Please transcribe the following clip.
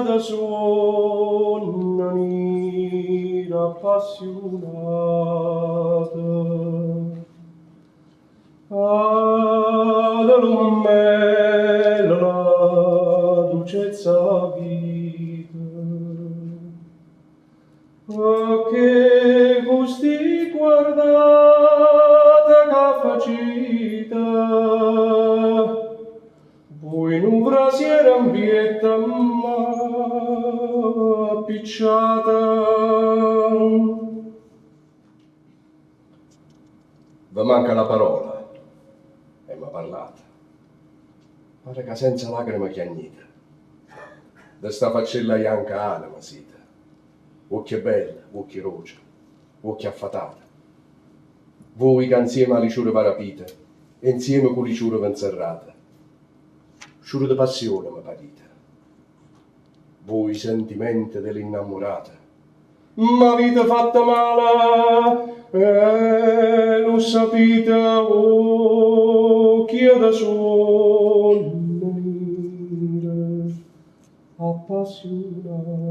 da suonno niro appassiunato. Ah, lummella, la ducezza vita. Pecché cu sti guardate ca facite, vui nu vrasiere 'mpietto m'appicciate. Ve manca la parola e me parlate. Pare ca senza lacrime chiagnite. De sta faccella janca anema site. Uocchie belle, uocchie doce, uocchie affatate. Vui ca 'nzieme a li ciure v'arapite e 'nzieme cu li ciure ve 'nzerrate. Sciure de passione me parite. Vui sentimente de li 'nnammurate. M'avite fatto male e lu ssapite, uocchie de suonno nire appassiunate.